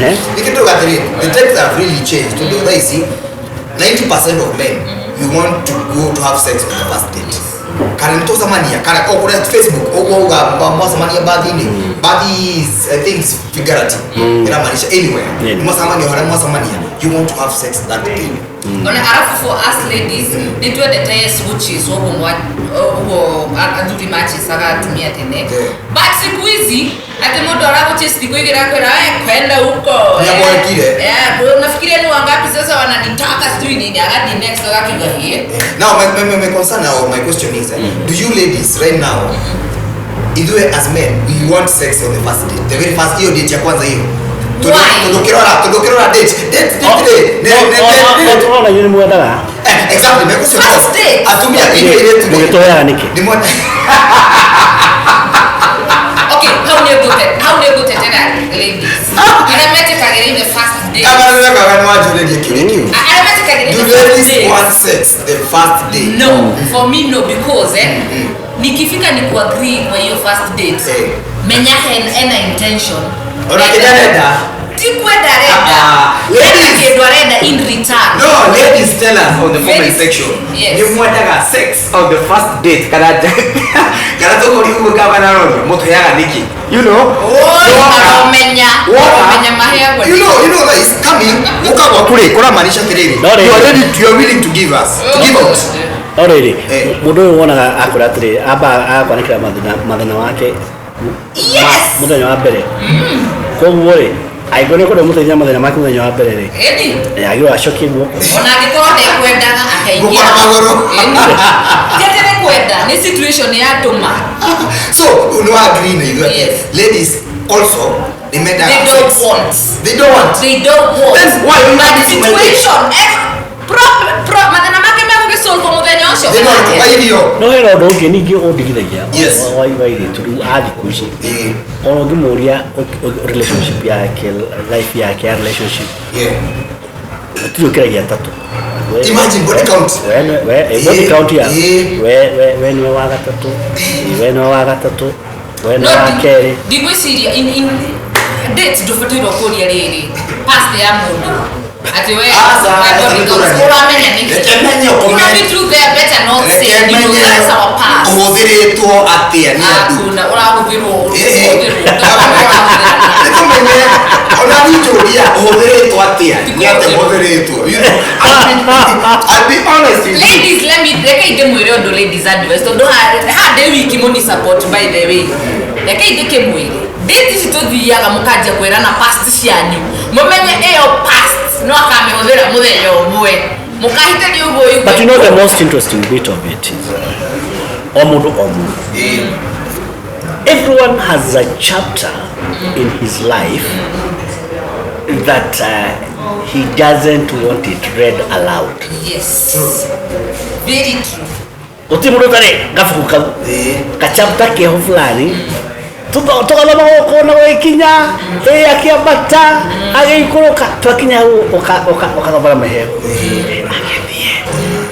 Eh? Nĩkĩ tũga atĩrĩrĩ, the times have really changed. Tondũ thaa ici 90% of men, we want to go to have sex on the first date. Kana nĩ tũcemania kana o kũrĩa Facebook ũguo uga mwacemania bathi-inĩ. Bathi is, I think, is figurative, ĩramaanisha anywhere. Yeah. Mwacemania harĩa mwacemania, you want to have sex that day. Ona arafu for us ladies nĩ twendete, yes, gũchase ũguo ũguo athuri machasaga atumia tene. But siku hizi ati mũndũ aragũchase thikũ igĩrĩ akwĩra, "Eh, kwenda huko." Nĩaboekire. Eh, unafikiria ni wangapi sasa wananitaka, sijui nini, agadi next agakiuga hie. Now, my concern or my question is, do you ladies right now, ithuĩ as men, we want sex on the first date, the very first, hiyo date ya kwanza hiyo. Why? Tondũ ũkĩrora date rĩ, Ona inyuĩ nĩ mwendaga. Eh, exactly, my question First was, date. atumia ithuĩ airĩtu rĩ, Mũgĩtũheaga nĩkĩ? nĩ mwenda Okay, hau nĩ ngũtetera ladies arĩa metĩkagĩra in the first date. Kama nĩ wega nĩ wanjũrĩrie kĩũria kĩu. Arĩa metĩkagĩra in Do the first ladies date. want sex the first day? No, for me no, because nikifika ni kuagree kwa hiyo first date, menya ena intention. Ona kĩrĩa arenda. Ti kwenda arenda. Ah, Ena ladies. kĩndũ arenda in return. No, ladies, tell us on the comment section. Yes. Nĩ mwendaga sex on the first date kana tũkũri ũguo gavana Roria mũtũheaga nĩkĩ? You know? Oi, Woka. aromenya. Woka. Aromenya maheagwo. You know that is coming. Uka gwaku rĩ, kũramaanisha atĩrĩrĩ. No, rĩrĩ. You are ready, you are willing to give us. To give out. No rĩrĩ, mũndũ ũyũ wonaga akwĩra atĩrĩrĩ, amba agakwanĩkĩra mathĩna wake mũthenya wa mbere. Koguo rĩ, angĩkorwo nĩ ũkwenda mũteithia mathĩna make mũthenya wa mbere rĩ, Ĩni. agĩrĩirwo acokie guoko. Ona angĩkorwo ndekwendaga akaingĩra. Guoko na magũrũ. Ĩni. Ti atĩ nĩ kwenda, nĩ situation yatũma. So, no agree na ithuĩ atĩ Yes. ladies also nĩ mendaga They don't sex. want. They don't want. They don't want. Then why are you But having my date? situation, mathĩna make megũgĩsolve mũthenya ũcio. They don't want irio. No hena ũndũ ũngĩ ningĩ ũndigithagia wa airĩtu rĩu a thikũ ici. Ona ũngĩmũria relationship yake, life yake ya relationship, gũtirĩ ũkĩragia atatũ. Imagine body count. We body count ya we nĩwe wa gatatũ, we nĩwe wa gatatũ, we nĩwe No, wa kerĩ. Ndigwĩciria in date ndũbatairwo kũria rĩrĩ past ya mũndũ atĩ we Aca, we body count, nĩtũraria. ũramenya nĩkĩ? Reke menye You ũkome. know the truth there, better not say, Reke you know, menye that's our past. ũhũthĩrĩtwo atĩa nĩ andũ. Hakuna, ũrahũthĩrwo, ũrahũthĩrwo. Nĩtũmenye ona nitũria ũhũthĩrĩtwo atĩa, nĩ atĩa ũhũthĩrĩtwo. You know, I'll be honest with you. Ladies, let me, reke ndĩmwĩre ũndũ, ladies advice, tondũ ha ndĩ wiki mũni support, by the way. Reke ndĩkĩmwĩre, date ici tũthiaga mũkanjia kwĩrana past cianyu, mũmenye ĩyo past no akamĩhũthĩra mũthenya ũmwe mũkahitania ũguo ũigue. But you know the most interesting bit of it is o mũndũ o mũndũ, everyone has a chapter in his life that he doesn't want it read aloud. Yes, very true. Gũtirĩ mũndũ ũtarĩ gabuku kau, gachapter keho fulani tũgathoma gũkũ na gũgĩkinya ĩ akĩambata agĩikũrũka twakinya hau ũkathoma na maheo agĩthiĩ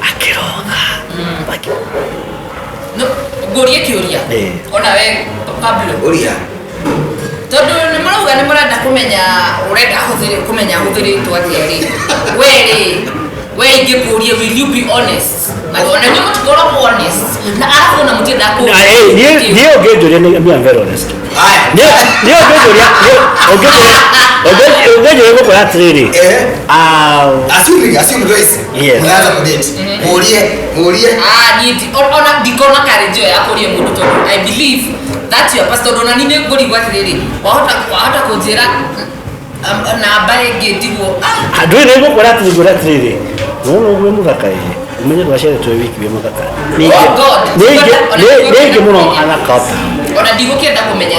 akĩroga. No ngũrie kĩũria. Ona we Pablo. Ũria. Tondũ nĩ marauga nĩ mũrenda kũmenya, ũrenda ahũthĩre kũmenya ahũthĩrĩtwo atĩa rĩ, we rĩ, we ingĩkũria, will you be honest? Na ona inyuĩ mũtikoragwo honest na arabu ona mũtiendaga Na, niĩ ũngĩnjũria nĩ me, I'm very honest. Haya. Niĩ ũngĩnjũria gũkwĩra atĩrĩrĩ, ah, Assuming guys. Yes. Mnaanza kudate. Muurie, muurie. Ah, niĩ ona ndikona courage ĩyo ya kũria mũndũ, tondũ I believe that your past, tondũ ona niĩ nĩ ngũrigwo atĩrĩrĩ, wahota kũnjĩra namba ĩngĩ ndigwo, ah. Ndũĩ nĩ ngũkwĩra atĩrĩ, ngwĩra atĩrĩrĩ, nona ũguo mũthaka ĩ, ũmenye ndwaciaritwo wĩ wiki wĩ mũthaka. Oh God. Nĩ aingĩ mũno athaka. Ona ndigũkĩenda kũmenya.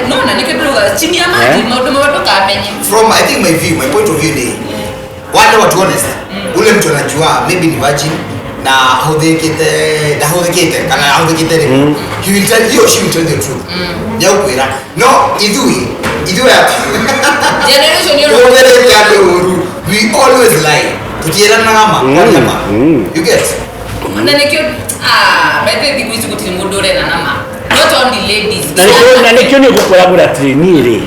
No na nĩkĩo ndĩrauga chini ya maji. Eh? Maũndũ mamwe ndũkamenye. From, I think, my view, my point of view ni wale watu honest. Ule mtu anajua maybe ni virgin na ahũthĩkĩte, ndahũthĩkĩte kana ahũthĩkĩte rĩ, he will tell, he or she will tell the truth. Nĩegũkwĩra. No ithuĩ ati Generation ĩyo. tũhũthĩrĩte andũ ũru. We always lie. Tũtiĩranaga ma, kwaria ma. You get? Na nĩkĩo, ah, by the way, thikũ ici gũtirĩ mũndũ ũrera na ma, not only ladies. Na nĩkĩo nĩ ngũkwĩra ngwĩra atĩrĩ, niĩ rĩ,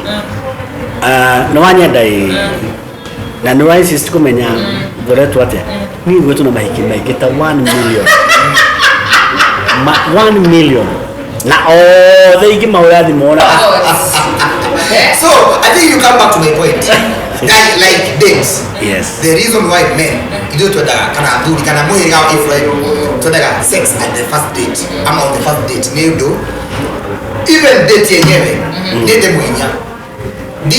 Nĩ wanyenda ĩ na nĩ wa insist kũmenya ngoretwo atĩa niĩ gwitũ na mahiki maingĩ ta 1 million ma 1 million na othe ingĩmahũra thimũ ona So I think you come back to my point. Like dates. Yes. The reason why men ithuĩ twendaga kana athuri kana mũhĩrĩga wa Ephraim twendaga sex at the first date ama on the first date nĩ ũndũ even date yenyewe nĩ ndemwa inya D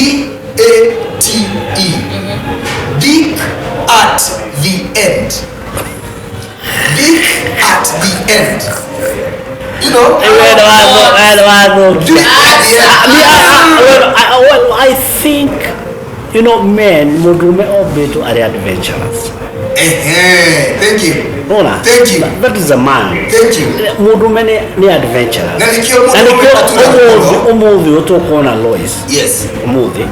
A T E, dick at the end, dick at the end, you know. Wendo watho, wendo watho. Dick at the end. Me, well, well, I think you know men mũndũrũme ombĩtwo arĩ adventurous. Ehe, thank you. Ona? Thank you. That is a man. Thank you. Mũndũrũme nĩ adventurous. Na nĩkĩo Na mũndũrũme nĩkĩo atura ũmũthĩ mũno. ũmũthĩ ũyũ tũkuona Lois Yes. ũmũthĩ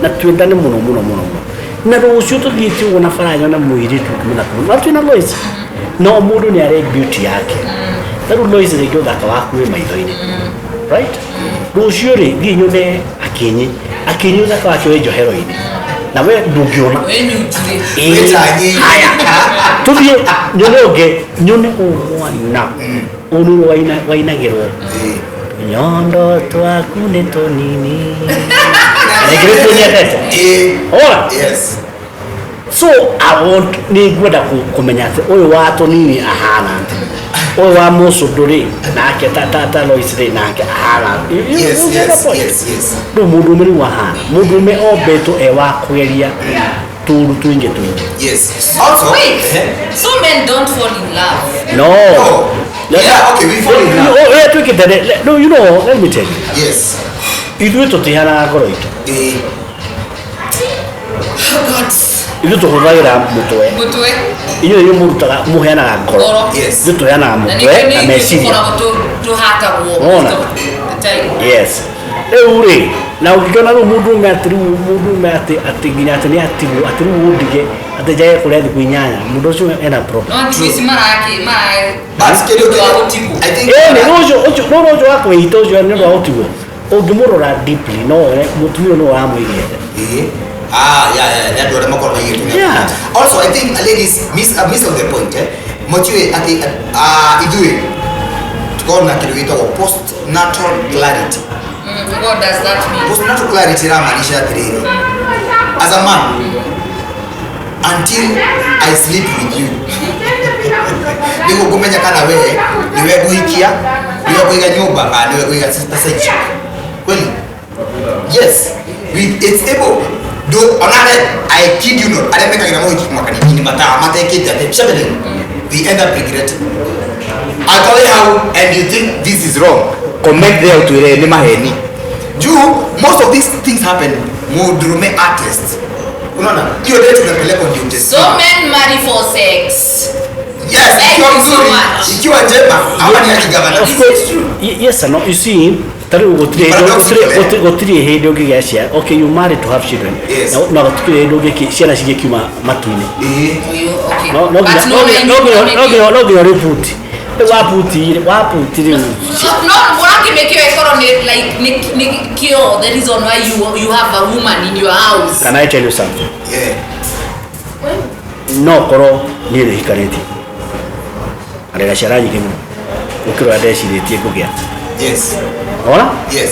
na twendane mũno mũno mũno mũno na rũciũ tũthiĩte ũguo na bara nyone mũirĩtu mũthaka mũno na twĩna Lois no mũndũ nĩ arĩ beauty yake ta rĩu Lois rĩngĩ ũthaka waku wĩ maitho-inĩ, right? Rũciũ rĩ thiĩ nyone Akinyi. Akinyi ũthaka wake wĩ njohero-inĩ na we ndũngĩona. Wĩnyutire. Ĩĩ. Wĩtanyi. Haya, tũthiĩ nyone ũngĩ nyone ũmwana ũnuru wainagĩrwo nyondo twaku nĩ tũnini rĩngĩ nĩ nyendete. Eh, Ora. Yes. So I want nĩ ngwenda kũmenya atĩ ũyũ wa tũnini ahana atĩa, ũyũ wa mũcũndũ rĩ nake ta Lois rĩ nake ahana atĩa. Yes, You get yes, the point? yes. Rĩu mũndũrũme rĩu ahana mũndũrũme ombĩtwo e wa kũgeria tũũru tũingĩ tũingĩ. Yes. Also, Wait, eh, so men don't fall in love? No. No. Yeah, okay, we fall in love. Ũrĩa twĩkĩte no, you know, let me tell you. Yes. Ithuĩ tũtihanaga ngoro itũ. Eh, Oh God. Ithuĩ tũhũthagĩra mũtwe. Mũtwe. Inyuĩ inyuĩ mũrutaga mũheanaga ngoro. Ngoro. Yes. Ithuĩ tũheanaga Na mũtwe nĩkĩo na nĩ meciria. tũkoragwo tũhatagwo Wona. most of the time. Yes, rĩu rĩ na ũngĩkĩona rĩu mũndũrũme atĩ rĩu mũndũrũme atĩ atĩ nginya atĩ nĩ atigwo atĩ rĩu ũndige atĩ njage kũrĩa thikũ 8 mũndũ ũcio ena problem. No thikũ ici maraki mara But kĩndũ wa kĩrĩa- gũtigwo. I think Ĩni rũcio ũcio rũrũ ũcio wa kwĩhita ũcio nĩ ũndũ wa gũtigwo ũngĩmũrora deeply no wone mũtumia ũyũ nĩwe wamũigĩte. Eh. Ah, yeah, nĩ andũ arĩa makoragwo maigĩtwo nĩ Yeah. Also, I think ladies miss on the point, eh. Mũtiũĩ atĩ ithuĩ tukoragwo na kĩndũ gĩtagwo postnatal clarity. What does that mean? Postnatal clarity iramaanisha atĩrĩrĩ, as a man, until I sleep with you nĩguo ngũmenya kana we nĩwe ngũhikia, nĩwe ngũiga nyũmba kana nĩwe ngũiga side chick. Kweli? Yes, we, it's able do ona I kid you not, arĩa mekagĩra mohiki makanitha-inĩ mataa matekĩte atĩ Shepherd, they end up regretting. Angĩkorwo wĩ hau and you think this is wrong, comment there ũtwĩre nĩ maheni juu most of these things happen mũndũrũme artist unaona hiyo date unapelekwa ndio utest. So men marry for sex. Yes, Thank ikiwa you so mzuri, much. ikiwa njema ama ni ya kigavana. Of course, yes and no. You see, ta rĩu gũtirĩ hĩndĩ- Paradoxically. gũtirĩ hĩndĩ ũngĩgĩa ciana. Okay, you marry to have children. Yes. Na gũtirĩ hĩndĩ ũngĩki ciana cingĩkiuma matu-inĩ. Eh, Okay. No no But nginya no no men nginya no nginya no no nginya ũrĩbuti. Rĩu wabuti rĩ wabuti rĩu. No, mũrakĩmĩkĩo ĩkorwo nĩ like nĩ kĩo the reason why you have a woman in your house. Can I tell you something? yeah. No korwo niĩ nĩ hikanĩtie. Na ndĩna ciana nyingĩ mũno gũkĩra ũrĩa ndecirĩtie ngũgĩa. Yes. Ona? Yes.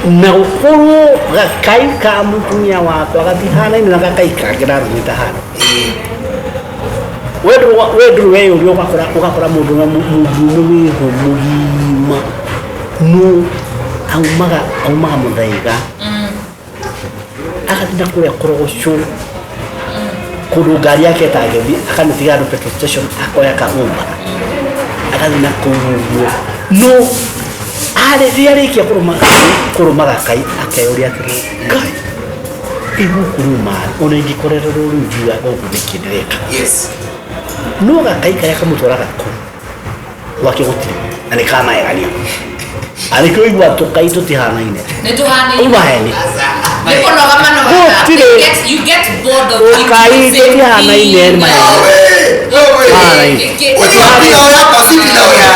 Na gũkorwo gakai ka mũtumia wakwa gatihanaine na gakai kangĩ ndarũmĩte handũ. Eh, We ndũrĩ weyũria ũgakora mũndũ mũndũrũme wĩho mũgima no aumaga mũthaiga agathiĩ na kũrĩa kũrogocwo kũndũ ngari yake ĩtangĩthiĩ akamĩtiga handũ petrol station akoya ka Uber agathiĩ na kũu ũguo no arĩ rĩrĩa arĩkia kũrũma gakai akeyũria atĩrĩrĩ ngai ĩ gũkũ rĩu maĩ ona ingĩkorererwo rĩu ngiuga gũkũ nĩkĩ ndĩreka. Yes. No gakai karĩa kamũtwaraga kũu gwake gũtirĩ na nĩ kamaegania arĩkĩo igua tũkai tũtihanaine. Nĩ tũhanaine. Uma heni. Nĩ kũnoga manogaga. Gũtirĩ. You get bored of Tũkai doing the same tũtihanaine thing. nĩ No maheni. way. No way. Hanaine. Unajua pilau yako si pilau ya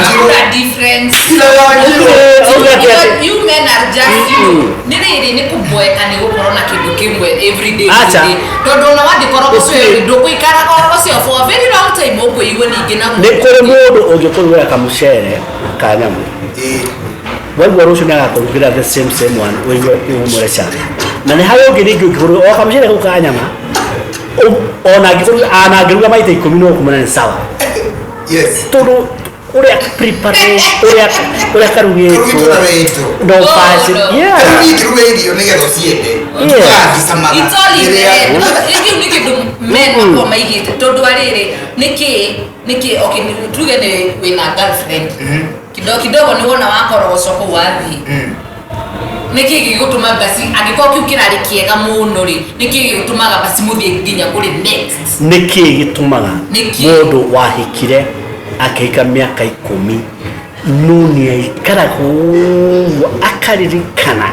Hakuna difference. pilau ya Wanjiru. Auga atĩ You men are just you nĩ rĩrĩ nĩ kũboeka nĩ gũkorwo na kĩndũ kĩmwe every day Acha. every day. Tondũ ona wathiĩ ũcio Gũtirĩ. ndũgũikaraga oro ũcio for a very long time ũkũigua ningĩ na Nĩ kũrĩ mũndũ ũngĩkũrugĩra kamucere ka nyamũ, waigua rũciũ nĩ agakũrugĩra the same same one, ũigue ũmũre ca. Na nĩ harĩ ũngĩ rĩngĩ ũngĩkũrugĩra o kamucere kau ka nyama, ona angĩkũruga, ona angĩruga maita 10 no ũkũmena nĩ sawa. Tondũ ũrĩa prepare, ũrĩa karugĩtwo Karugĩtwo na wendo. no Oh, basi no. yeah. Rĩu niĩ ngĩruga irio nĩgetha ũciende. Ũgagĩcamaga. It's all in the Rĩrĩa- head. Kĩu nĩ kĩndũ men makoragwo maigĩte tondũ arĩrĩ nĩkĩ okay, tuge nĩ wĩna girlfriend kidogo kidogo nĩ wona wakorogocwo kũu wathiĩ, nĩkĩ gĩgũtũma basi angĩkorwo kĩu kĩrarĩ kĩega mũno rĩ, nĩkĩ gĩgũtũmaga basi mũthiĩ nginya kũrĩ next? Nĩ kĩĩ gĩtũmaga Nĩkĩ? mũndũ wahikire akĩhika mĩaka 10 no nĩ aikaraga ũguo akaririkana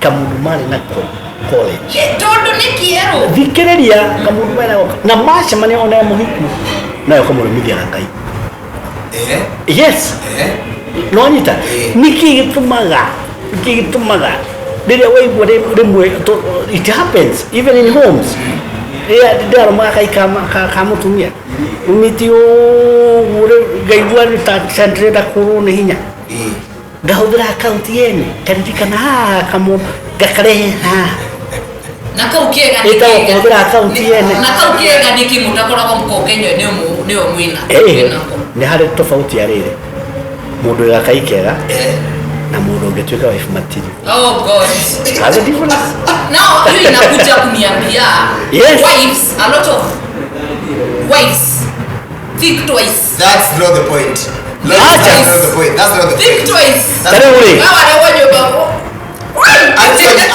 kamũndũ marĩ nako college? Tondũ nĩ kĩerũ. Thikĩrĩria, kamũndũ marĩ nako na macemania ona e mũhiku nayo kamũrũmithia Ngai. Yes. No nyita. Nĩkĩ gĩtũmaga, nĩkĩ gĩtũmaga rĩrĩa waigua rĩmwe it happens even in homes, rĩrĩa ndĩraromaga kai ka mũtumia umĩte ũguo rĩu ngaigua nĩ ta ndĩrenda kũrwo nĩ hinya, ngahũthĩra akaunti yene ngaririkana haha kamũ ngakarehe haha. Na kau kĩega nĩ Ĩtagwo kĩega. kũhũthĩra akaunti yene. Na kau kĩega nĩ kĩ mũtakoragwo mũkongenywo nĩo mwĩna mwĩnako. Nĩ harĩ tofauti ya rĩrĩ mũndũ wĩga kai kega na mũndũ ũngĩtuĩka wife material. Oh God. Has a difference. Now hiyo inakuja kuniambia wives, a lot of wives think twice. That's not the point. No, Acha. that's not the point. That's not the Think point. twice. That's Ta rĩu rĩ Wewe wale wa nyũmba. Actually,